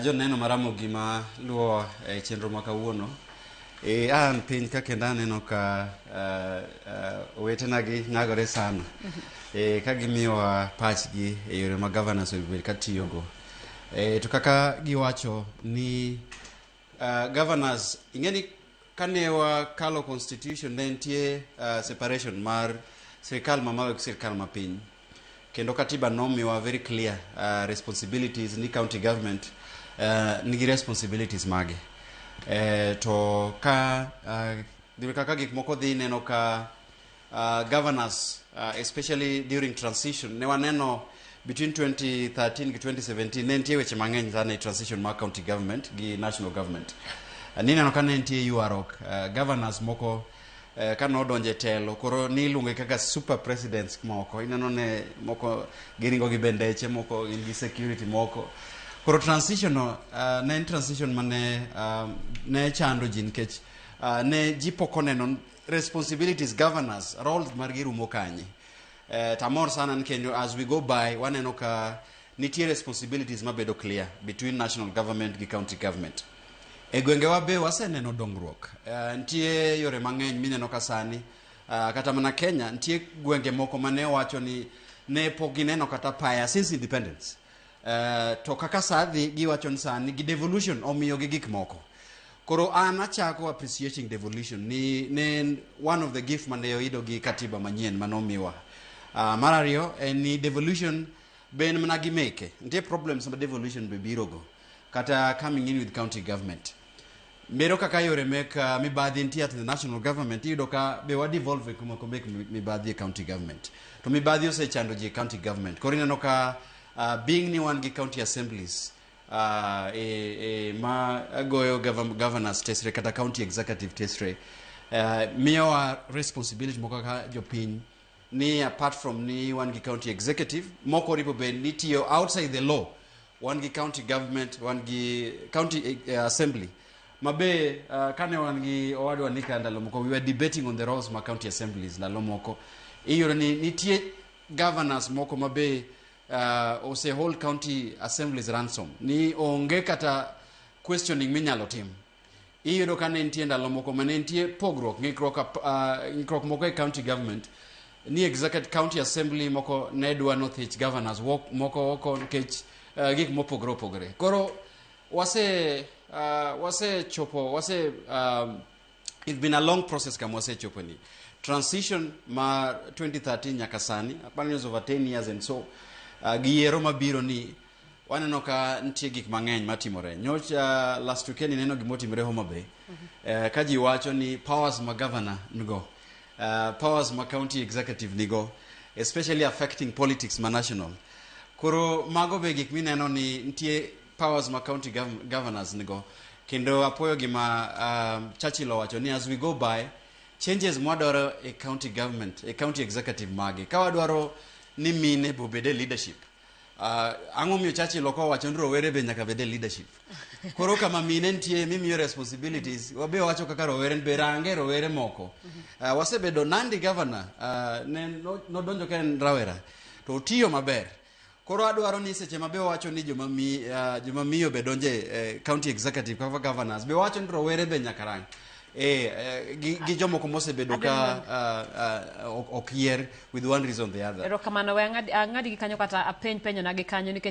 Joneno maramo gima luwo e chenro ma kawuono. E, an piny ka kendo aneno ka owetena gi nyagore sana e, ka gimiyowa pachgi e yore ma governors onego bed ka tiyogo. E, to kaka giwacho ni governors ing'e ni kane wakalo constitution ne nitie separation mar sirikal mamalo gi sirikal mapiny kendo katiba nomiwa very clear responsibilities ni county government nigi responsibilities mage to ka kaka gik moko dhi neno ka governors especially during transition ne waneno between 2013 gi 2017 ne nitie weche mang'eny sana e transition mar county government gi national government. Nineno ka ne nitie ywaruok governors moko ka nodonjo e telo koro niluonge kaka super presidents moko ineno ne moko giringo gi bendeche moko gin gi security moko koro transition no ne en transition mane ne chando ji nikech ne ji pok oneno responsibilities governors roles margi rumo kanye. Tamor sana ni kendo as we go by waneno ka nitie responsibilities mabedo clear between national government gi county government. E gwengewa be waseneno dongruok. Nitie yore mang'eny mineno ka sani kata mana Kenya nitie gwenge moko mane wacho ni ne pok gineno kata paya since independence. To kaka saa dhi giwacho ni sani gi devolution omiyogi gik moko. Koro an achako appreciating devolution ni ne en one of the gift mane oyudo gi katiba manyien manomiwa. Mar ariyo en ni devolution be en mana gi meke. Nitie problems ma devolution be birogo kata coming in with county government. Mero kaka yore mek mibadhi nitie at the national government iyudo ka be wa devolve moko mek mibadhi e county government. To mibadhi osechando ji e county government. Koro ineno ka being ni wan gi county assemblies e ma goyo governors tesre kata county executive tesre miyowa responsibility moko kaka jopiny ni apart from ni wan gi county executive moko oripo bed ni tiyo outside the law wan gi county government wan gi county assembly mabe kane wan gi owadwa Nika ndalo moko we were debating on the roles ma county assemblies ndalo moko iyudo ni nitie governors moko mabe ose hold county assemblies ransom ni onge kata questioning minyalo tim iyudo ka ne nitie ndalo moko ma ne nitie pogruok ng'ikruok ng'ikruok moko e county government ni executive county assembly moko ne dwa nothich governors wok, moko oko nikech gik mopogore opogore koro wase chopo wase it's been a long process kama wasechopo ni transition ma 2013 nyaka sani apani is over 10 years and so gi yiero mabiro ni waneno ka nitie gik mang'eny matimore nyocha last weekend ineno gimotimore Homa Bay ka ji wacho ni powers ma governor nigo powers ma county executive nigo especially affecting politics ma national koro mago be gik mineno ni nitie powers ma county governors nigo kendo apuoyo gima Churchill owacho ni as we go by changes mwadwaro e county government e county executive mage ka wadwaro ni mine be obed e leadership ang'o miyo Churchill ok owacho ni rowere be nyaka bed e leadership koro kama mine nitie mimiyo responsibilities wabe wacho kaka rowere be range rowere moko wasebedo Nandi governor ne nodonjo ka en rawera to otiyo maber koro adwaro ni seche ma be wacho ni joma miyo be donje county executive kaka governors be wacho ni rowere be nyaka rang gi jomoko mosebedo ka ok yier with one reason or the other. Erokamano we ang'adi gi kanyo kata apenj penjo na gi kanyo nikech